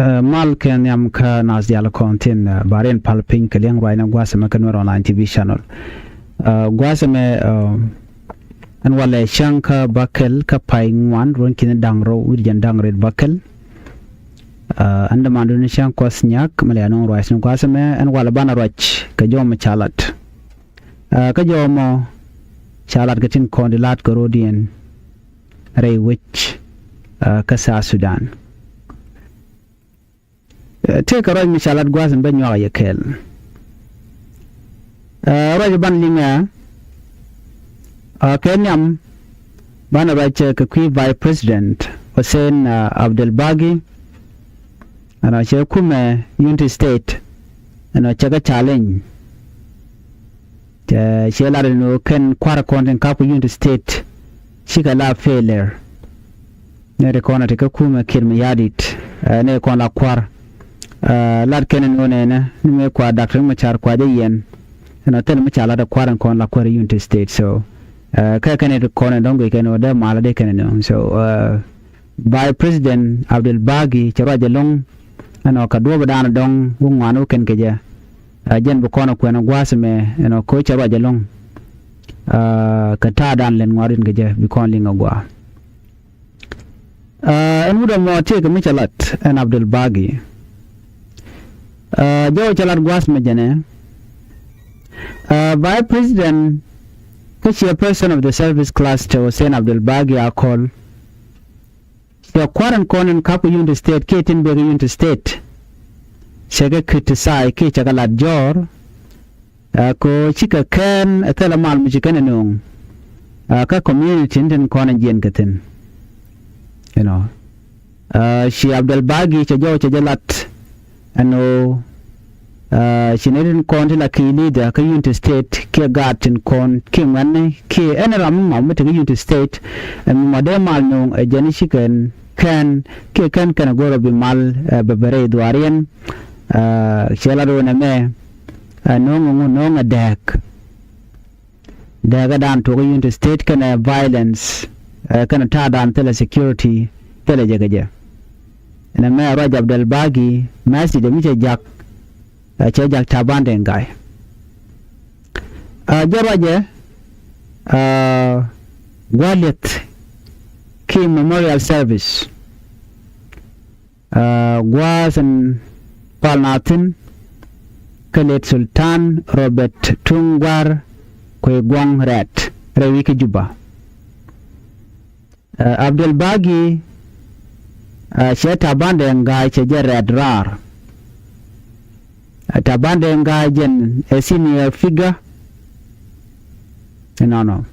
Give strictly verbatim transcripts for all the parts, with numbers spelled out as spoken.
Ɛ, mal kɛ nhiam kä naath diaal kɔn tin, ɛ, ba riɛn pal piny kɛ liɛŋ ruacni gua̱a̱th ɛmɛ kä Nuer Online T V channel. Ɛ, gua̱a̱th ɛmɛ, ɛ, ɛn walɛ cäŋ kä bäkɛl kä pay ŋuan ruɔ̱n ki̱ni da̱ŋ rɛw wi̱cdɛ jiɛn da̱ŋ rɛw bäkɛl. Ɛ, ɛn dämandun cäŋ Kuɔth Nyak mi lɛ nööŋ ruacni gua̱a̱th ɛmɛ ɛn walɛ banɛ ruac kɛ jɔw mi ca lat. Ɛ, kä jɔw mɔ ca lat kɛ tin kɔn di la̱t kɛ ro̱diɛn rɛy wec, ɛ, kä South Sudan. Ɛ, tëëkɛ ruac mi ca lat gua̱a̱th in bä nyuak a yɛ kɛɛl. Ɛ, ruac ban liŋɛ, ɛ, kɛ nhiam banɛ ruac, ɛ, kɛ kui̱ Vice President Hussein, ɛ, Abdel Bagi. Ɛnɔ cɛ kumɛ Unity State ɛnɔ cɛ kɛ challenge. Cɛ, cɛ lat ɛn ɣöö kɛn kua̱r kɔn tin kap kɛ Unity State cikɛ la failure. Nɛ ti kɔn a ti kä kumɛ Kiir Mayardit, ɛ, nɛ kɔn la kua̱r. Ɛ, lat kɛn ɛn ɣöö nɛnɛ ni mëë kua Doctor Riek Machar kua jɛ yɛn. Ɛnɔ thil mi ca lat ɛ kua̱r ɛn kɔn la kua̱r ɛ Unity State. So, ɛ, kɛ kɛn ɛ ti kɔn ɛ dɔ̱ŋ guic kɛn ɣöö dee mal dee kɛn ɛ nööŋ. So, ɛ, Vice President Abdel Bagi cɛ ruac ɛlɔ̱ŋ ɛnɔ kɛ duɔ̱ɔ̱p ɛ da̱a̱n ɛ dɔ̱ŋ wä ŋuan wä kɛn kɛ jɛ. Ɛ, jɛn bi kɔn ɛ kuɛn ɛ gua̱a̱th ɛmɛ ɛnɔ ko̱ cɛ ruac ɛlɔ̱ŋ. Ɛ, kɛ ta̱a̱ da̱a̱n lɛn ŋua̱r in kɛ jɛ bi kɔn liŋ ɛ gua̱a̱. Ɛ, ɛn wut ɛmɔ tëëkɛ mi cɛ lat ɛn Abdel Bagi. Ɛ, jɔw cɛ lat gua̱a̱th mɛ jɛnɛ. Ɛ, Vice President kä chairperson of the service class cɛ Hussein Abdel Bagi Akol. Cɛ kua̱r ɛn kɔn in kap kɛ Unity State kiɛ tin bek kɛ Unity State. Cɛ kɛ criticize kiɛ cɛ kɛ lat jɔɔr. Ɛ, kɛ ɣöö cikɛ kɛn ɛ thilɛ mal mi ci kɛn ɛ nööŋ. Ɛ, kä community ni tin kɔn ɛ jiɛn kɛ thi̱n. You know. Ɛ, ci Abdel Bagi cɛ jɔw cɛ jɛ lat ɛn ɣöö, ɛ, ci nɛ tin kɔn ti la ki̱i̱ leader kä Unity State kiɛ gaat tin kɔn kiɛ ŋuɛ̈tni kiɛ ɛn ram mi ŋɔm mi te kä Unity State. Ɛ, mi mɔ dee mal nööŋ ɛ jɛn ci kɛn kɛn kiɛ kɛn kɛn ɛ go̱r ɛ bi mal, ɛ, bɛ bɛ rɛy dhuaariɛn. Ɛ, cɛ lat ɣöö nɛmɛ, ɛ, no̱o̱ŋ ɛ ŋu, no̱o̱ŋ ɛ dääk. Dääk ɛ da̱a̱n tuɔk kä Unity State kɛnɛ violence, ɛ, kɛnɛ ta̱a̱ da̱a̱n thilɛ security thilɛ jɛ kɛ jɛ. Nɛmɛ ruac Abdel Bagi message mi cɛ jak, ɛ, cɛ jak Taban Deng Gai. Ɛ, jɛ ruacɛ, ɛ, gua̱a̱th lieth kiɛ memorial service. Ɛ, gua̱a̱th in pal na thi̱n kä late Sultan Robert Tuŋ Gua̱r Kuei Guɔ̱ŋ Rɛt rɛy wi̱i̱ kä Juba. Ɛ, Abdel Bagi, ɛ, cɛ Taban Deng Gai cɛ jɛ rɛt raar. Ɛ, Taban Deng Gai jɛn ɛ senior figure. Inɔnɔ.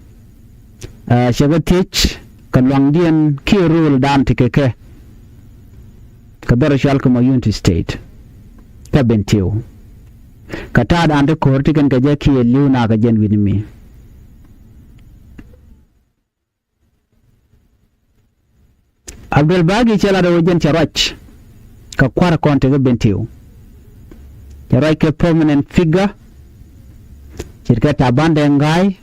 Ɛ, cɛ kɛ thiec kɛ luaŋdiɛn kiɛ rule dan ti kɛ kɛ. Kɛ dhɔr cual kɛ mɔ Unity State. Kɛ Bentiu. Kɛ ta̱a̱ dan ti ko̱r ti kɛn kɛ jɛ kiɛ li̱w na kɛ jɛn wi̱ni mi. Abdel Bagi cɛ lat ɛ wä jɛn cɛ ruac kɛ kua̱r kɔn tekɛ Bentiu. Cɛ ruac kɛ permanent figure ce̱tkɛ Taban Deng Gai.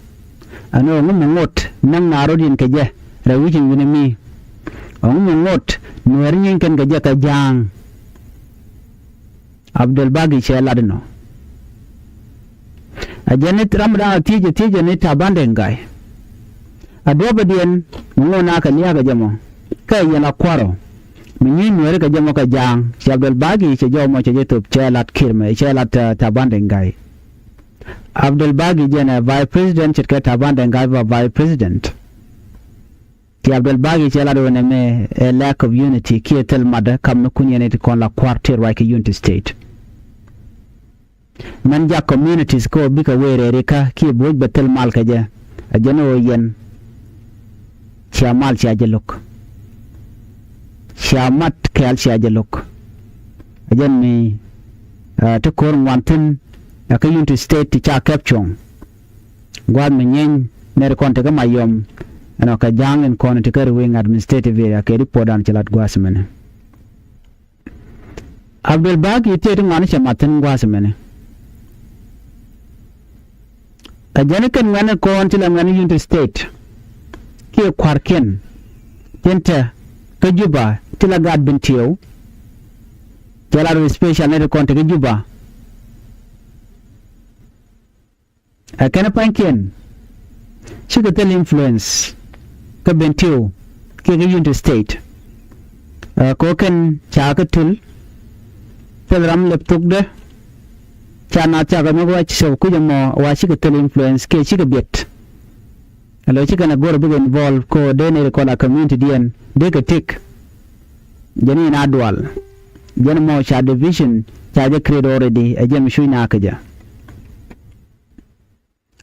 Ɛn ɣöö ŋu mi ŋot näŋ na rot in kɛ jɛ rɛy wi̱c in wi̱ni mi. Ɛ ŋu mi ŋot nuɛɛr nyieny kɛn kɛ jɛ kɛ ja̱a̱ŋ. Abdel Bagi cɛ lat inɔ. A jɛn ni ram dan a thiec a thiec ni Taban Deng Gai. A duɔpɛ diɛn mi ŋuɔ na kɛ lia̱a̱ kɛ jɛ mɔ kɛ yɛn a kuarɔ. Mi nyi nuɛri kɛ jɛ mɔ kɛ ja̱a̱ŋ. Cɛ Abdel Bagi cɛ jɔw mɔ cɛ jɛ thop cɛ lat Kiir mɛ cɛ lat, uh, Taban Deng Gai. Abdel Bagi jɛn ɛ vice president ce̱tkɛ Taban Deng Gai ba vice president. Ti Abdel Bagi cɛ lat ɣöö nɛmɛ ɛ lack of unity kiɛ thil matdä kam ni kun yɛn ti kɔn la kua̱r ti ruac kɛ Unity State. Mɛn jak communities kä ɣöö bikɛ wee rɛɛri kä kiɛ bo̱o̱c bɛ thil mal kɛ jɛ. A jɛn ɣöö yɛn cia mal cia jɛ lo̱k. Cia mat kɛɛl cia jɛ lo̱k. A jɛn mi, ah, ti ko̱r ŋuan thi̱n ɛ kä Unity State ti ca kɛp cuɔ̱ŋ. Gua̱a̱th mi nyieeny nɛr kɔn tekä Mayom ɛnɔ kɛ ja̱a̱ŋ in kɔn tekä Ruweng Administrative Area kɛ report dan cɛ lat gua̱a̱th mɛnɛ. Abdel Bagi tiee ti ŋuani cɛ mat thi̱n gua̱a̱th mɛnɛ. Ɛ jɛn kɛn ŋuɛni kɔn ti la ŋuɛni Unity State kiɛ kua̱rkiɛn tin te kä Juba ti la gaat Bentiu. Jɛ lat rɔ special nɛy ti kɔn te kä Juba. Ɛ kɛn pa̱nykiɛn cikɛ thil influence kä Bentiu kiɛ kä Unity State. Ɛ kɛ ɣöö kɛn ca kä tul thil ram lɛp thokdɛ. Ca naath cakɛ nhɔk ruac cɛ kui̱c ɛmɔ wa cikɛ thil influence kiɛ cikɛ biɛt. Alo cikɛ na go̱r bikɛ involve kɛ ɣöö dee nɛy ti kɔn la community diɛn dee kɛ tëk. Jɛn in a dual. Jɛn mɔ ca division ca jɛ create already, ɛ jɛn mi cuc na kä jɛ.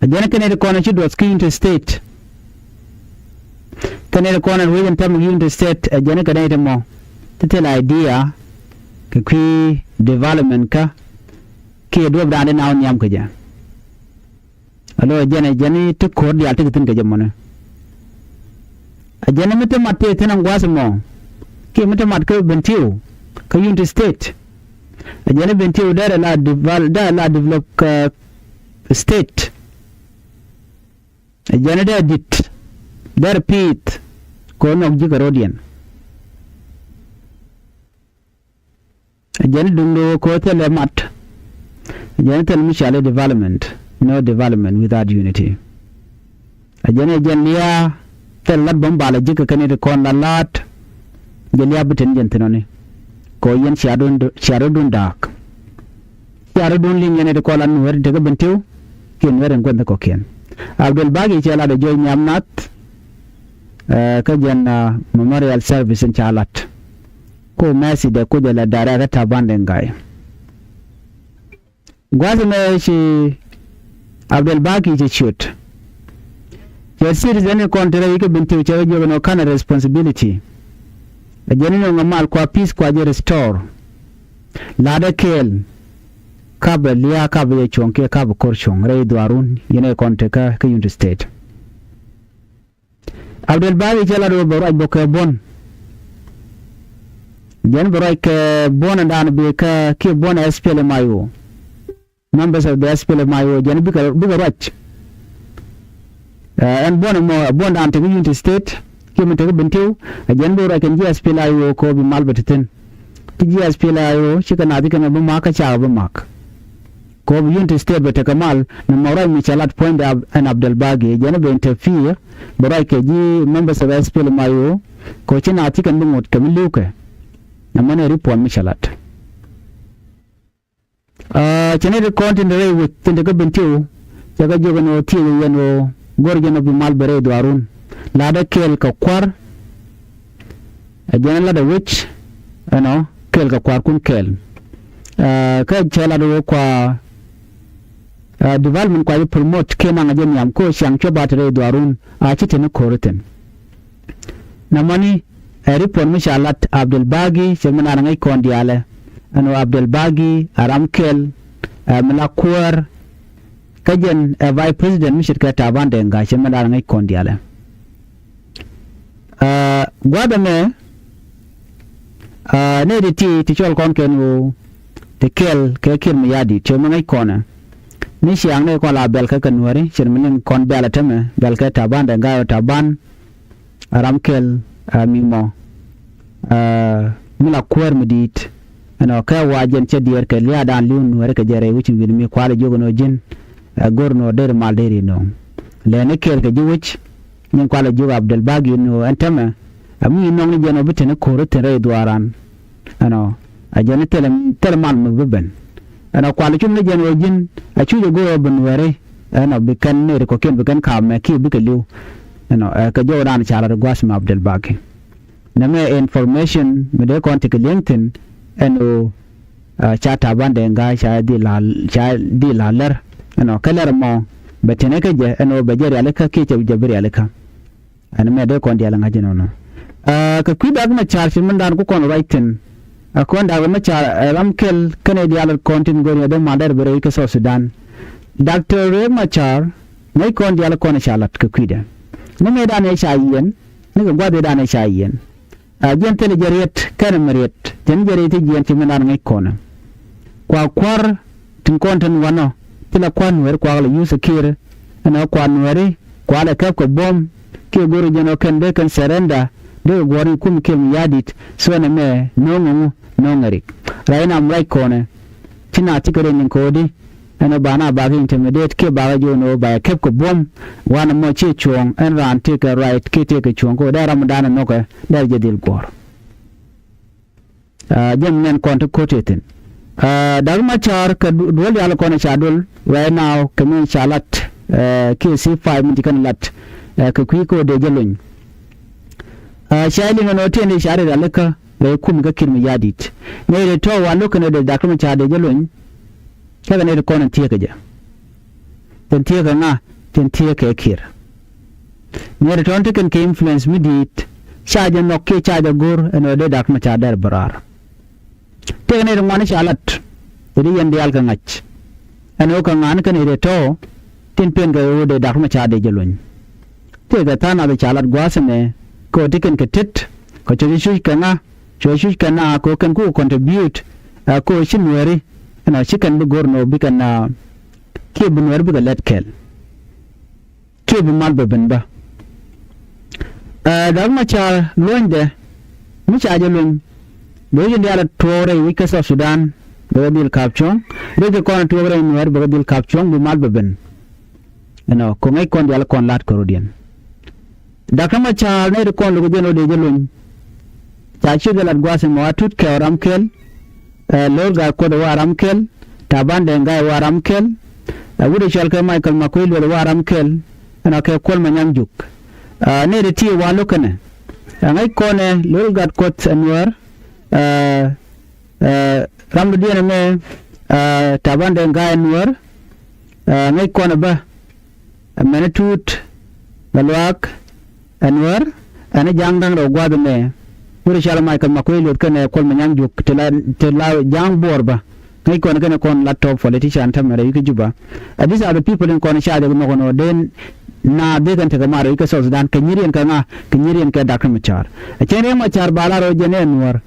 Ɛ jɛn kɛn nɛy ti kɔn ci duɔth kä Unity State. Kɛn nɛy ti kɔn ɛ ruec in term of Unity State, ɛ jɛn kɛ nɛy ti mɔ ti thil idea kɛ kui̱ development kä kiɛ duɔ̱p da̱a̱n di na wä nhiam kä jɛ. Alo ɛ jɛn, ɛ jɛn ti ko̱r diaal ti kɛ thi̱n kɛ jɛ mɔni. Ɛ jɛn mi te mat tëë thi̱n ɛn gua̱a̱th ɛmɔ kiɛ mi te mat kä Bentiu kä Unity State. Ɛ jɛn Bentiu derɛ la devel-, derɛ la develop kä state. Ɛ jɛn dee dit derɛ pi̱i̱th kɛ ɣöö nhɔk ji̱ kɛ ro̱diɛn. Ɛ jɛn duŋdu kɛ ɣöö thilɛ mat. Ɛ jɛn thil mi cɔal i̱ development, no development without unity. Ɛ jɛn, ɛ jɛn lia̱a̱ thil lat bä mi bal ɛ ji̱ kɛ kɛn i̱ ti kɔn la la̱a̱t. Jɛ lia̱a̱ bi tin jɛn thi̱n ɔni kɛ ɣöö yɛn cia rɔ̱dun, cia rɔ̱dun da̱a̱k. Cia rɔ̱dun liŋ yɛn i̱ ti kɔn la Nuäär ti te kä Bentiu kiɛ Nuäär in gua̱n thi̱n kɔ̱kiɛn. Abdel Bagi cɛ lat ɛ jiɔc nhiam nath, ɛ, kä jɛn, ɛ, memorial service in ca lat. Ko message dee kucɛ lɛ direct kä Taban Deng Gai. Gua̱th ɛmɛ ci Abdel Bagi cɛ ciöt. Cɛ citizen in kɔn te rɛy kä Bentiu cɛ kɛ jiök ɛn ɣöö ka̱n ɛ responsibility. Ɛ jɛn in ɣöö ŋa mal kua peace kua jɛ restore. La̱tdɛ kɛɛl. Kapɛ lia̱a̱ kapɛ jɛ cuɔ̱ŋ kiɛ kapɛ ko̱r cuɔ̱ŋ rɛy dhuaarun yɛn ɛ kɔn te kä, kä Unity State. Abdel Bagi cɛ lat ɣöö bɛ ruac bä kɛ buɔ̱n. Jɛn bɛ ruac kɛ buɔ̱n ɛn da̱a̱n bi kä kiɛ buɔ̱n ɛ S P L M I O. Members of the S P L M I O jɛn bikɛ, bikɛ ruac. Ɛ, ɛn buɔ̱n ɛmɔ, buɔ̱n da̱a̱n te kä Unity State kiɛ mi te kä Bentiu, ɛ jɛn bi ruac kɛn ji̱ S P L I O kɛ ɣöö bi mal bɛ te thi̱n. Ti ji̱ S P L I O cikɛ naath ci kɛn ɛ bi mak kä cakɛ bi mak. Kɛ ɣöö bi Unity State bɛ tekɛ mal nɔmɔ ruac mi cɛ lat puɔ̱nydɛ Ab-, ɛn Abdel Bagi jɛn ɛ bɛ interfere bɛ ruac kɛ ji̱ members of S P L M I O kɛ ɣöö ci naath ci kɛn bi ŋot kɛ mi li̱wkɛ. Nɔmɔ ni report mi cɛ lat. Aa, cɛ ni ti kɔn tin te rɛy wec tin te kä Bentiu cɛ kɛ jiök ɛn ɣöö thiecɛ yɛn ɣöö go̱r jɛn ɣöö bi mal bɛ rɛy dhuaarun. La̱tdɛ kɛɛl kɛ kua̱r. Ɛ jɛn latdɛ wec ɛnɔ kɛɛl kɛ kua̱rkun kɛɛl. Ɛ, kä cɛ lat ɣöö kua, ɛ, development kua jɛ promote kiɛ naŋ jɛ nhiam kä ciaŋ cuɔp a te rɛy dhuaarun a ci te ni ko̱ri thi̱n. Nɛmɔni ɛ report mi ca lat Abdel Bagi cɛ mi naan ŋäc kɔn diaalɛ. Ɛn ɣöö Abdel Bagi ɛ ram kɛl, ɛ mi la kuäär. Kä jɛn ɛ vice president mi ce̱tkɛ Taban Deng Gai cɛ mi naan ŋäc kɔn diaalɛ. Ɛ, gua̱a̱th ɛmɛ, ɛ, nɛy ti ti ti cɔl kɔn kɛn ɣöö ti kɛl kɛ Kiir Mayardit cɛ mi ŋäc kɔnɛ. Ni ciaŋ ni kɔn la bɛl kɛ kɛ Nuääri cɛ mi niŋ kɔn bɛl ɛ tämɛ bɛl kɛ Taban Deng Gai ɣöö Taban. Ɛ ram kɛl, ɛ, mi mɔ, ɛ, mi la kuäär mi di̱i̱t. Ɛnɔ kɛ wa jɛn cɛ diɛɛr kɛ lia̱a̱dan li̱w Nuääri kɛ jɛ rɛy wi̱c in wi̱n mi kualɛ jiök ɛn ɣöö ji̱n, ɛ, go̱r ɛn ɣöö deri mal deri nööŋ. Lɛni kɛɛl kɛ ji̱ wec, nyin kualɛ jiök Abdel Bagi ɛn ɣöö ɛn täämɛ, ɛ, mi nɔŋ ni jɛn ɣöö bi teni ko̱r thi̱n rɛy dhuaaran. Ɛnɔ, ɛ, jɛn thilɛ, thilɛ mal mi bi ben. Ɛnɔ kualɛ cum ni jɛn ɣöö ji̱n, ɛ, cuc ɛ go̱r ɣöö bi Nuääri. Ɛnɔ bi kɛn nɛy ti kɔ̱kiɛn bi kɛn ka̱a̱p mɛ kiɛ bikɛ li̱w. Ɛnɔ, ɛ, kɛ jɔwdan ca lat gua̱th mi Abdel Bagi. Nɛmɛ information mi dee kɔn ti kɛ li̱eŋ thi̱n ɛn ɣöö, ɛ, ca Taban Deng Gai ca dhil la, ca dhil la lɛr. Ɛnɔ, kä lɛr ɛmɔ bɛ teni kä jɛ ɛn ɣöö bɛ jɛ rialikä kiɛ cɛ jɛ bi rialikä. Ɛn mɛ dee kɔn diaal ŋa̱c inɔnɔ. Ɛ, kɛ kui̱ Dak Macar ci mindan ku kɔn ruac thi̱n. Ɛ, kɔn Dak Macar, ɛ, ram kɛl kɛnɛ diaal kɔn tin go̱r ŋɛ dee mal dɛr bi rɛy kä South Sudan. Doctor Riek Macar, ŋäc kɔn diaal kɔn ca lat kɛ kui̱dɛ. Ni mëëdan ɛ ca yiɛn, ni kɛ gua̱th ëëdan ɛ ca yiɛn. Ɛ, jiɛn thilɛ jɛ riet, kɛnɛ mi riet, jiɛn jɛ riet ti jiɛn ci mindan ŋäc kɔnɛ. Kua kua̱r tin kɔn tin wanɔ, thilɛ kua̱r Nuääri kuak lɛ yuth ɛ Kiir, ɛnɔ kua̱r Nuääri, kuak lɛ kɛp kɛ buɔ̱m, kiɛ go̱r jɛn ɔ kɛn dee kɛn surrender, dee kɛ guɔ̱r ni kum kiɛ Mayardit, so ɛnɛ mɛ, no̱o̱ŋ ɛŋu, no̱o̱ŋ ɛ rik. Rɛy nam ruac kɔnɛ ci na ti kɛ rɛy niŋ ko̱di. Ɛn ɛ ba na bakɛ intimidate kiɛ bakɛ jiök ni ɣöö ba yɛ kɛp kɛ buɔ̱m. Wanɛ mɔ ciɛ cuɔ̱ɔ̱ŋ ɛn raan tëëkɛ right kiɛ tëëkɛ cuɔ̱ɔ̱ŋ kɛ ɣöö dee ramdan ɛ nhɔkɛ dee jɛ dhil guɔ̱ɔ̱r. Jɛn nɛn kɔn ti ko̱t ɛ thi̱n. Dak Macar kɛ duɔl diaal kɔn ɛ ca duɔl right now kɛ min ca lat kiɛ C five min ci kɛn lat kɛ kui̱ kɛ ɣöö dee jɛ lony. Ca liŋ ɛn ɣöö tiɛn di ca ri rialikä rɛy kum kä Kiir Mayardit. Nɛy ti tɔ̱ wa lo̱k kɛn ɣöö dee Dak Macar dee jɛ lony. Cä kɛ nɛy ti kɔn in thieekä jɛ. Tin thieekä ŋa? Tin thieekä Kiir. Nɛy ti tɔ̱ ti kɛn kɛ influence mi di̱i̱t ca jɛ nhɔk kiɛ ca jɛ go̱r ɛn ɣöö dee Dak Macar dee bɛ raar. Tëëkɛ nɛy ti ŋuan ca lat. Ti di yɛn diaal kɛ ŋa̱c ɛn ɣöö kɛ ŋa̱n kɛn nɛy ti tɔ̱ tin pen kɛ ɣöö dee Dak Macar dee jɛ lony. Tëëkɛ tha̱a̱ŋ nath ca lat gua̱a̱th ɛmɛ kɛ ɣöö ti kɛn kɛ tet kɛ cuɔ̱c cuc kɛ ŋa? Cuɛ cuc kɛn na kɛ ɣöö kɛn kukɛ contribute ɛ kɛ ɣöö ci Nuääri ɛnɔ ci kɛn bi go̱r nɔ bi kɛn na kiɛ bi Nuääri bikɛ lɛt kɛl kiɛ bi mal bɛ ben bä. Dak Macar luɔ̱nydɛ mi ca jɛ luny bɛ wi̱c in diaal a tuɔɔk rɛy wi̱c kä South Sudan bɛ kɛ dhil ka̱p cuɔ̱ŋ. Rɛy kɛ kɔn a tuɔɔk rɛy Nuäär bɛ kɛ dhil ka̱p cuɔ̱ŋ bi mal bɛ ben. Ɛnɔ kɛ ŋäc kɔn diaal kɔn la̱t kärɔ̱diɛn. Dak Macar nɛy ti kɔn lo̱k jɛn ɣöö dee jɛ luny. Ca ciöt jɛ lat gua̱a̱th ɛmɔ a Tut Kɛw ram kɛl. Ɛ Lo̱r Gat Kuɔth ɛ wa ram kɛl. Taban Deng Gai wa ram kɛl. Ɛ wut ɛ cɔal kɛ Michael Makuei Lueth ɛ wa ram kɛl. Ɛnɔ kɛ Kuɔl Manyang Juk. Ɛ nɛy ti ti wa lo̱k kɛnɛ. Ɛ ŋäc kɔn ɛ Lo̱r Gat Kuɔth ɛ Nuäär. Ɛ ɛ ram dɔ̱diɛn ɛmɛ. Ɛ Taban Deng Gai ɛ Nuäär. Ɛ ŋäc kɔn ɛ bä. Ɛ mɛn ɛ Tut Gatluak ɛ Nuäär. Ɛn ɛ ja̱a̱ŋ da̱ŋ rɛw gua̱a̱th ɛmɛ. Wut ɛ cɔal Michael Makuei Lueth kɛnɛ Kuɔl Manyang Juk ti la ti la ja̱a̱ŋ buɔɔr bä. Ŋäc kɔn kɛnɛ kɔn la top politician tämɛ rɛy wi̱c kä Juba. Ɛ these are the people in kɔn ca jɛ nhɔk ɛn ɣöö den na dhil kɛn tekɛ mal rɛy wi̱c kä South Sudan kɛ nyiriɛn kɛ ŋa? Kɛ nyiriɛn kɛ Dak Macar. Ɛ cɛn Riek Macar ba la rɔ jɛn ɛ Nuäär.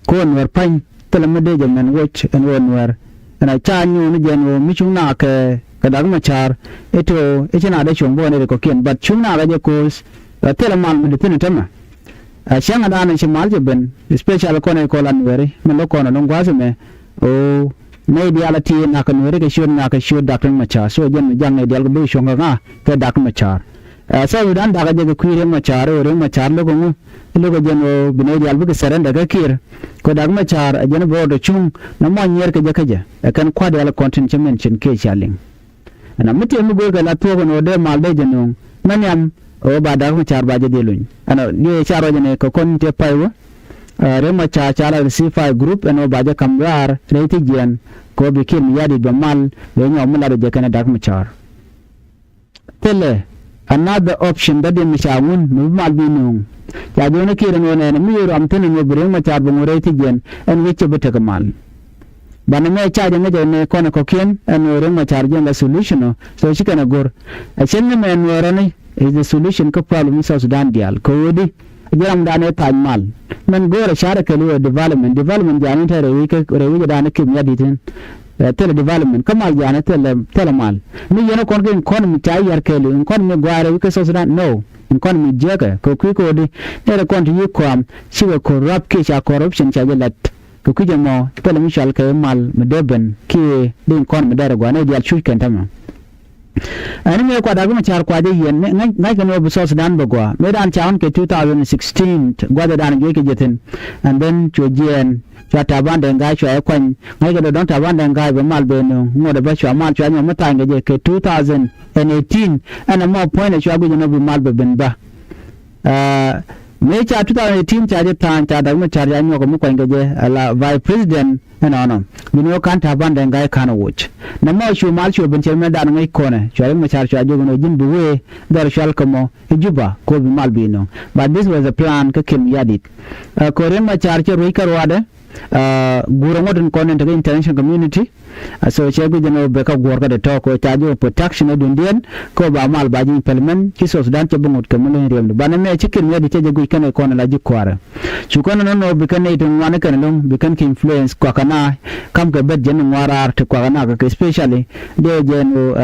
Kɛ ɣöö Nuäär pa̱ny thilɛ mi dee jɛ mɛn woc ɛn ɣöö Nuäär. Ɛn a ca nyuun jɛn ɣöö mi cuŋ na kɛ kɛ Dak Macar. Ito i̱ ci na dee cuɔ̱ŋ bä wä ni ri kɔ̱kiɛn but cuŋ na kɛ jɛ ko̱o̱th. Ɛ thilɛ mal mi di thi̱n tämɛ. Ɛ cäŋ ɛ da̱a̱n ci mal cɛ ben especially kɔn ɛ kɔn la Nuääri min lo̱k kɔn ɛ lo̱ŋ gua̱a̱th ɛmɛ. Ɣöö nɛy diaal a ti nak kɛ Nuääri kɛ ciöt nak kɛ ciöt Dak Riek Macar so jɛn mi ja̱ŋ nɛy diaal kɛ bi cuɔ̱ŋ kɛ ŋa? Kɛ Dak Macar. Ɛ South Sudan da̱kä jɛ kɛ kui̱ Riek Macar ɣöö Riek Macar lo̱k ɛŋu? Lo̱k ɛ jɛn ɣöö bi nɛy diaal bikɛ surrender kä Kiir. Kɛ Dak Macar ɛ jɛn bi rɔɔdɛ cuŋ nɔmɔ nyier kɛ jɛ kä jɛ ɛ kɛn kua̱r diaal ɛ kɔn tin cä mention kiɛ cia liŋ. Ɛn a mi tëë mi go̱o̱rkɛ la thuɔ̱k ɛn ɣöö dee mal dee jɛ nööŋ mɛ nhiam ɣöö ba Dak Macar ba jɛ dhil luny. Ɛn a diɛ ca ruacɛ ni kɛ kɔn tëë pay wä. Ɛ Riek Macar ca la C five group ɛn ɣöö ba jɛ ka̱m raar rɛy thi̱jiɛn kɛ ɣöö bi Kiir Mayardit bɛ mal bɛ nyɔk mi lat ɛ jɛ kɛnɛ Dak Macar. Thilɛ another option dɔ̱diɛn mi ca ŋun mi bi mal bi nööŋ. Ca jiɔni Kiir ɛn ɣöö nɛɛnɛ mi ɣöö ram thi̱n ɛn ɣöö bi Riek Macar bɛ ŋun rɛy thi̱jiɛn ɛn wi̱c cɛ bi tekɛ mal. Banɛ mɛ ca jɛ ŋäcɛ ni kɔn kɔ̱kiɛn ɛn ɣöö Riek Macar jiɛn la solution ɔ so ci kɛn ɛ go̱r. Ɛ cɛn ni mɛ nuɔɔrɔni is the solution kä problem in South Sudan diaal kɛ ɣöö di. Ji̱ ramdan ëë thac mal mɛn go̱o̱rɛ carɛ kɛl ɣöö development development ja̱a̱ni te rɛy wi̱c kä rɛy wi̱c ɛ da̱a̱ni Kiir Mayardit in. Ɛ thilɛ development kä mal ja̱a̱ni thilɛ thilɛ mal. Mi yɛn ɛ kɔn kä economy ca yar kɛl ɣöö economy gua̱a̱rɛ wi̱c kä South Sudan no. Economy jiäkɛ kɛ kui̱ ko̱di nɛy rɛ kɔn ti yi̱ kɔam. Cikɛ corrupt kiɛ ca corruption ca jɛ la̱t. Kɛ kui̱c ɛmɔ thilɛ mi cɔal kɛ mal mi dee ben kiɛ di economy dee rɛ gua̱a̱r nɛy diaal cuc kɛn tämɛ. Ɛn mëë kua Dak Macar kua jɛ yiɛn ŋa̱c kɛ ni wä bi South Sudan bɛ gɔaa mëë dan ca ɣän kɛ two thousand sixteen gua̱thɛ dan juɔc kɛ jɛ thi̱n. And then cuɛ jiɛɛn cua Taban Deng Gai cua jɛ kuany ŋa̱c kɛ dɔ̱dɔ̱ŋ Taban Deng Gai bɛ mal bɛ nööŋ ŋuɔ̱t ɛ bä cua mal cua nyɔk mi tha̱a̱ny kɛ jɛ kɛ two thousand and eighteen. Ɛn ɛmɔ puɔ̱nydɛ cua guic ɛn wä bi mal bɛ ben bä. Mëë ca two thousand eighteen ca jɛ tha̱a̱ny ca Dak Macar ca nyuɔk mi kuany kɛ jɛ ala vice president. Ɛnɔnɔ mi ni wä ka̱n Taban Deng Gai ka̱n woc. Nɛ mɔ cu mal cu ben cɛ mɛ dan ŋäc kɔnɛ cua Riek Macar cua jiök ɛn ɣöö ji̱n bi wee dhɔr cual kɛ mɔ i̱ Juba ko̱ bi mal bi nöŋ. But this was a plan kä Kiir Mayardit. Ɛ ko̱ Riek Macar cɛ ruec kä ruaadɛ. Ɛ guur ŋuɔ̱t in kɔn in te kä international community. Ɛ so cɛ guic ɛn ɣöö bɛ kä guɔ̱r kä dee tɔ̱ ko̱ ca jiök protection ɛ dundiɛn ko̱ ba mal ba ji̱ implement ci South Sudan cɛ bi ŋot kɛ mi lo̱ny riɛmdu banɛ mɛ ci Kiir Mayardit cɛ jɛ guic kɛn ɛ kɔn in la ji̱ kua̱rɛ. Cu kɛn ɛnɔnɔ bi kɛn nɛy ti ŋuan kɛn ɛlɔ̱ŋ bi kɛn kɛ influence kɔakɛ. na kam kɛ bɛt jɛn ŋuaraar ti kuak na kɛ especially diɛ jɛn o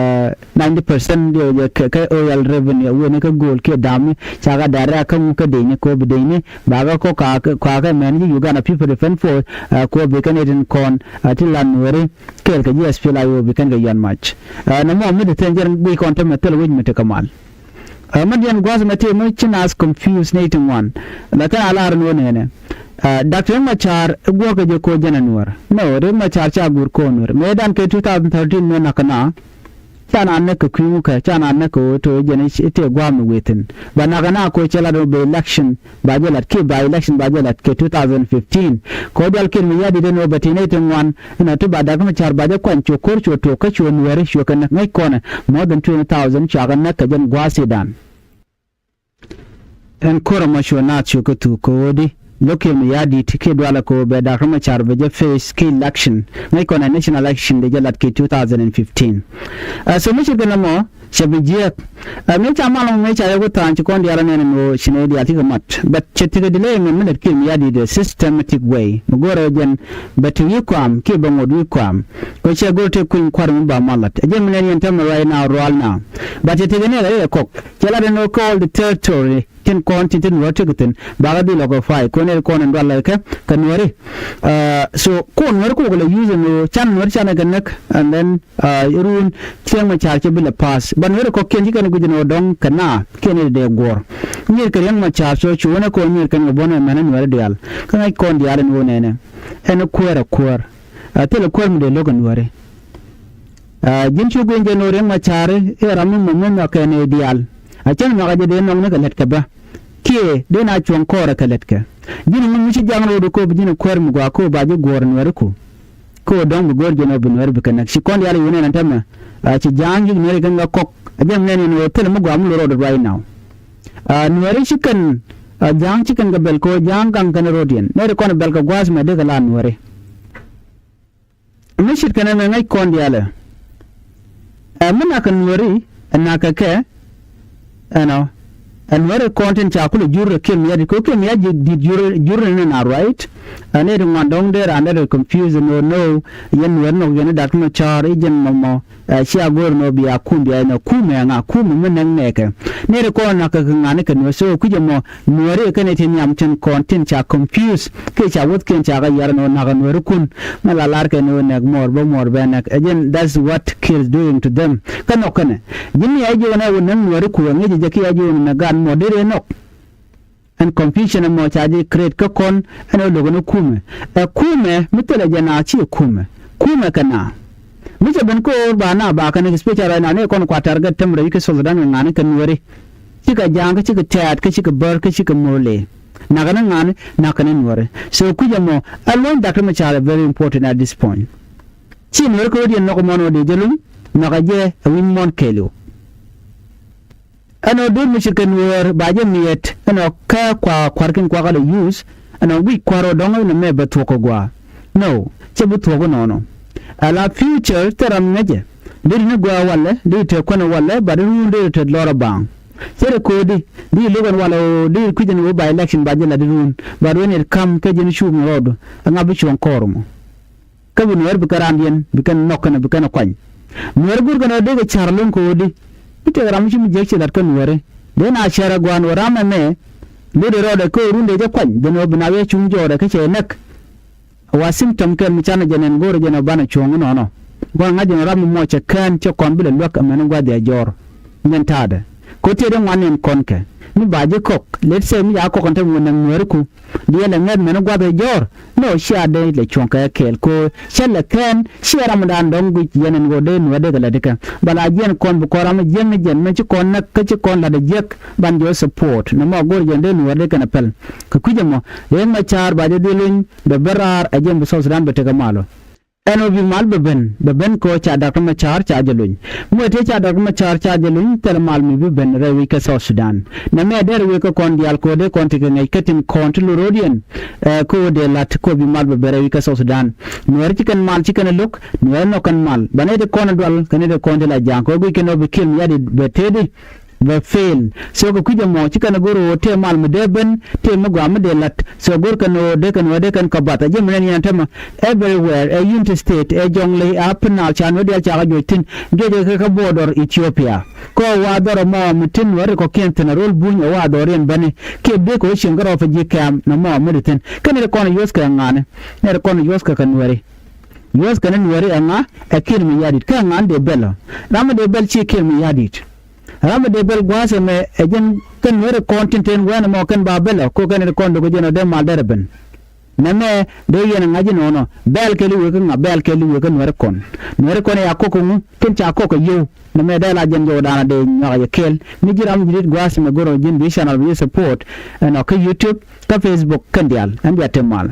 ninety percent diɛ jɛ kɛ oil revenue wen kɛ gold kiɛ dami cakɛ dara kɛ ŋu kɛ deni kɛ bi deni ba kɛ kɔ kakɛ mɛn ji Uganda People Defense Force kɛ bi kɛ ni tin kɔn ti lan weri kɛɛl kɛ ji SPLA-IO bi kɛn kɛ yuan mac. Nɛ mɔ mi di thɛn jɛn guic kɔn tämɛ thil wic mi ti kɛ mal. Ɛ mɛ diɛn gua̱th mɛ tëë mɛ ci naath confuse nɛy ti ŋuan. Lakin a lar ni wä nɛnɛ. Ɛ Doctor Riek Machar ɛ guɔ̱kɛ jɛ ko̱ jɛn ɛ Nuäär. No, Riek Machar ca guur ko̱ Nuäär. Mëë dan kɛ two thousand thirteen mëë nak kɛ na. Ca na näk kɛ kui̱ ŋukɛ, ca na näk kɛ ɣöö to̱ jɛn i̱ tëë gua̱a̱m ni wëë thi̱n. Ba nak kɛ na ko̱ cɛ lat ɣöö bɛ election ba jɛ lat kiɛ ba election ba jɛ lat kɛ two thousand fifteen. Kɛ ɣöö dual kiɛn mi ya̱di̱t ɛn ɣöö bɛ ti nɛy ti ŋuan. Inɔ ti ba Doctor Machar ba jɛ kuany cuɛ ko̱r cuɛ tok kä cuɛ Nuääri cuɛ kɛ näk ŋäc kɔnɛ more than twenty thousand cua kɛ näk kɛ jɛn gua̱a̱th Sudan. Ɛn ko̱r ɛmɔ cuɛ naath cuɛ kɛ thuk kɛ ɣöö di lo̱kiɛn mi ya̱di̱t kiɛ dualɛ kɛ ɣöö bɛ Doctor Machar bɛ jɛ face kɛ election ŋäc kɔnɛ national election dee jɛ lat kɛ two thousand and fifteen. Ɛ so mi ce̱tkɛ nɛmɔ cɛ bi jiääk. Ɛ mëë ca mal ɛmɔ mëë ca yɛ ku tha̱a̱ŋ ci kɔn diaal anɛn ɛn ɣöö ci nɛy diaal cikɛ mat. But cɛ tekɛ delay ɛmɛn mi lät kiɛn mi ya̱di̱t ɛ systematic way mi go̱o̱rɛ jɛn bɛ te wi̱i̱ kɔam kiɛ bɛ ŋot wi̱i̱ kɔam. Kɛ cɛ go̱r te kui̱ny kua̱r mi ba mal lat ɛ jɛn mi nɛn yɛn tämɛ right now rual now. But cɛ tekɛ nɛy ɛ kɔk cɛ lat ɛn ɣöö kɛ all the territory tin kɔn tin tin wä tekɛ thi̱n bakɛ dhil occupy kɔn nɛy kɔn ɛn dual lɛ kɛ kɛ Nuääri. So kɔn Nuääri kɔk lɛ use ɛn ɣöö can Nuääri can ɛ kɛ näk and then Ɛ run Riek Machar cɛ bi lɛ pass. Ba Nuääri kɔ̱kiɛn ci kɛn guic ni ɣöö dɔ̱ŋ kɛ na kiɛn i̱ dee guɔ̱ɔ̱r. Nyier kɛ Riek Machar so cu wänɛ kɔn nyier kɛn kɛ buɔ̱n ɛmɛn ɛ Nuääri diaal. Kä ŋäc kɔn diaal ɛn ɣöö nɛnɛ ɛn kuäär ɛ kuäär. Ɛ thilɛ kuäär mi dee lo̱k ɛ Nuääri. Ɛ ji̱n cu guic jɛ ni ɣöö Riek Machar i̱ ram mi mɔm mi nhɔakɛ ni diaal. Ɛ cäŋ nhɔakɛ jɛ dee nɔk ni kɛ lät kɛ bä. Kiɛ dee na cuɔ̱ŋ kɔɔrɛ kɛ lät kɛ. Ji̱n mi mi ci jaŋ ro̱o̱du kööp ji̱n kuäär mi gɔaa kööp ba ji̱ guɔ̱ɔ̱r Nuääri ku. Kä ɣöö dɔ̱ŋ bi go̱o̱r jɛn ɣöö bi Nuääri bi kɛ näk ci kɔn diaal i̱ wunɛ ɛn tämɛ. Ci ja̱a̱ŋ ji̱ Nuääri kɛn kɛ kɔk a jɛn nɛn in ɣöö thilɛ mi gɔaa mi lo̱r rɔɔdɛ right now. Nuääri ci kɛn ja̱a̱ŋ ci kɛn kɛ bɛl kɛ ɣöö ja̱a̱ŋ gaŋ kɛn rɔɔdiɛn nɛɛri kɔn bɛl kɛ gua̱a̱th mɛ dee kɛ la Nuääri. Mi ce̱tkɛ nɛmɛ ŋäc kɔn diaalɛ. Ɛ mi nak kɛ Nuääri ɛ nak kɛ kɛ. Ɛnɔ ɛ Nuääri kɔn tin ca kulɛ jur ɛ kiɛn mi ya̱di̱t kɛ kiɛn mi ya̱di̱t jur jur ni na right. Ɛ nɛy ti ŋuan dɔ̱ŋ dee raan dee rɛ confuse ni ɣöö no yɛn Nuääri nɔk yɛn i̱ Doctor Machar i̱ jɛn mɔmɔ. Ɛ cia go̱o̱r ni ɣöö bia kum bia inɔ kumɛ ŋa kumɛ mi nɛk nɛɛkɛ. Nɛy ti kɔn nak kɛ kɛ ŋa̱ni kɛ Nuääri so kui̱c ɛmɔ Nuääri kɛn i̱ tin nhiam tin kɔn tin ca confuse kiɛ ca wäthkiɛn ca kɛ yar ni ɣöö nak ɛ Nuääri kun. Mɛ la lar kɛ ni ɣöö nɛk muɔɔr bä muɔɔr bɛ nɛk ɛ jɛn that's what kills doing to them. Kä nɔk kɛnɛ ji̱n ni a ji̱ ɣän ɛ wä näk Nuääri kuɛ ŋi̱c jɛ kiɛ a ji̱ ɣän näk gaat muɔɔr dee rɛɛ nɔk. Ɛn confusion ɛmɔ ca ji̱ create kä kɔn ɛn ɣä lo̱k ɛn ɛ kumɛ. Ɛ kumɛ mi thilɛ jɛ na ci kumɛ. Kumɛ kɛ na mi cɛ ben ko̱o̱r ba na ba kɛn special right now ni kɔn kua target tämɛ rɛy wi̱c kä South Sudan kɛ ŋa̱ni kɛ Nuääri. Cikɛ ja̱a̱ŋ kä cikɛ tɛ̈t kä cikɛ bär kä cikɛ murle. Nakɛ ni ŋa̱ni nakɛ ni Nuääri. So kui̱c ɛmɔ ɛ luɔ̱ny Doctor Machar ɛ very important at this point. Ci Nuääri kä rɔ̱diɛn nhɔk ɛmɔn ɣä dee jɛ luny nhɔkɛ jɛ ɛ wi̱c muɔ̱n kɛɛliw. Ɛn ɣä duut mi ce̱tkɛ Nuäär ba jɛ mi̱eet ɛn ɣä kɛ kua kua̱rkiɛn kuakä lɛ yuth ɛn ɣä guic kua̱r ɣä dɔ̱ŋ ɛn ɣä mɛ bɛ thuɔ̱k kɛ gua̱a̱. No cɛ bi thuɔ̱k ɛnɔnɔ. Ala future thil ram ŋäcɛ dee ri ni gɔaa walɛ dee ri te kuɛn walɛ ba dee ruun dee ri te lɔr ɛ baaŋ. Cɛ ri ko̱o̱di dee ri lo̱k ɛn walɛ ɣöö dee ri kui̱c ɛn ɣöö ba election ba jɛ la dee ruun ba rueen yɛt ka̱m kɛ jɛn cuup ni rɔɔdu. Ɛŋa bi cuɔ̱ŋ kɔɔr mɔ. Kä bi Nuäär bi kɛn raandiɛn bi kɛn nhɔk kɛn bi kɛn kuany. Nuäär go̱o̱r kɛn ɔ dee kɛ ca̱r lo̱ŋ kɛ ɣöö di bi tëëk ram mi ci mi jiäk ci la̱t kä Nuääri. Dee na cär ɛ gua̱a̱n ɣöö ram ɛmɛ lo̱tdɛ rɔɔdɛ kä ɣöö rundɛ jɛ kuany ben ɣöö bi na wi̱i̱ cuŋ jɔɔdɛ kä cɛ näk. Wa symptom kɛn mi canɛ jɛ nɛn go̱o̱rɛ jɛ nɔ banɛ cuɔ̱ŋ inɔnɔ. Gua̱a̱n ŋa̱c jɛ nɔ ram mi muɔc cɛ kään cɛ kɔn bi lɛ luäk ɛmɛn in gua̱th jɛ jɔɔr. Nyɛn ta̱a̱dɛ kɛ ɣöö tëëdɛ ŋuan nɛn kɔn kɛ mi ba ji̱ kɔk let's say mi ca kɔk ɛn te mi wä näk Nuääri ku. Diɛɛl ɛ ŋäth mɛn gua̱th ɛ jɔ̱ɔ̱r. Nɔ cia dee lɛ cuɔ̱ŋ kɛ kɛɛl ko̱ cä lɛ kɛn ciɛ ramdan dɔ̱ŋ guic yɛn ɛn ɣöö dee Nuäär dee kɛ lät ikɛ. Bala jiɛn kɔn bi kɔn ram jiäk ni jɛn mɛ ci kɔn näk kä ci kɔn la̱t ɛ jiäk ban jɛ support nɛ mɔ go̱r jɛn dee Nuäär dee kɛn ɛ pɛl. Kɛ kui̱c ɛmɔ Riek Machar ba jɛ dhil luny bɛ ben raar ɛ jɛn bi South Sudan bɛ tekɛ malɔ. Ɛn ɣöö bi mal bɛ ben bɛ ben kɛ ɣöö ca Doctor Machar ca jɛ luny. Mi wee tëë ca Doctor Machar ca jɛ luny thilɛ mal mi bi ben rɛy wi̱c kä South Sudan. Nɛmɛ dee rɛy wi̱c kä kɔn diaal kɛ ɣöö dee kɔn ti kɛ ŋäc kä tin kɔn ti lo̱ro̱diɛn. Ɛ kɛ ɣöö dee la̱t kɛ ɣöö bi mal bɛ ben rɛy wi̱c kä South Sudan. Nuäär ci kɛn mal ci kɛn ɛ lo̱k Nuäär nɔ kɛn mal ba nɛy ti kɔn ɛ dual kɛ nɛy ti kɔn ti la ja̱a̱ŋ kɛ ɣöö guic kɛn ɣöö bi Kiir Mayardit bɛ tëëdi. bɛ fail. So kɛ kui̱c ɛmɔ ci kɛn ɛ go̱r ɣöö tëë mal mi dee ben tëë mi gɔaa mi dee la̱t. So go̱r kɛn ɣöö dee kɛn ɣöö dee kɛn kɛ bath ɛ ji̱ mi nɛn yɛn tämɛ. Everywhere ɛ Unity State, ɛ Jonglei, ɛ Upper Nile, ca nuɔ̱t diaal cakɛ juɔc thi̱n, juɔc ɛ kɛ kä border Ethiopia. Kä ɣöö wa̱a̱ dhɔr ɛmɔ mi tin nuɔ̱t ri kɔ̱kiɛn thi̱n ɛ ro̱l buny ɛ wa̱a̱ dhɔriɛn bäni kiɛ dee kɛ ɣöö cieŋ kä refugee camp nɔmɔ mi ti thi̱n. Kä nɛy ti kɔn ɛ yuɔ̱thkɛ ɛ ŋa̱ni? Nɛy ti kɔn ɛ yuɔ̱thkɛ kɛ nuɛri. Yuɔ̱thkɛ ni nuɛri ɛ ŋa? Ɛ Kiir Mayardit. Kä ɛ ŋa̱ni dee bɛl ɔ? Ram mi dee bɛl /ciɛ Kiir Mayardit. Ram mi dee bɛl gua̱a̱th ɛmɛ ɛ jɛn kɛn nuɛri kɔn tin te wɛn ɛmɔ kɛn ba bɛl ɔ, ko kɛn nɛy ti kɔn do̱k ɛ jɛn ɔ dee mal derɛ ben. Nɛmɛ dee yɛn ɛ ŋa̱c inɔnɔ, bɛl kɛɛliw wekɛ ŋa? Bɛl kɛɛliw wekɛ nuɛri kɔn. Nuɛri kɔn ɛ ya kɔk kɛ ŋu? Kɛn ca kɔk kɛ yio̱w. Nɛmɛ dee la jɛn jɔwdan a dee nyuak yɛ kɛɛl. Mi ji̱ ram ji̱ di̱t gua̱a̱th ɛmɛ go̱r ɔ ji̱n bi channel bi support ɛnɔ kä YouTube, kä Facebook kɛn diaal. Ɛn bia te mal.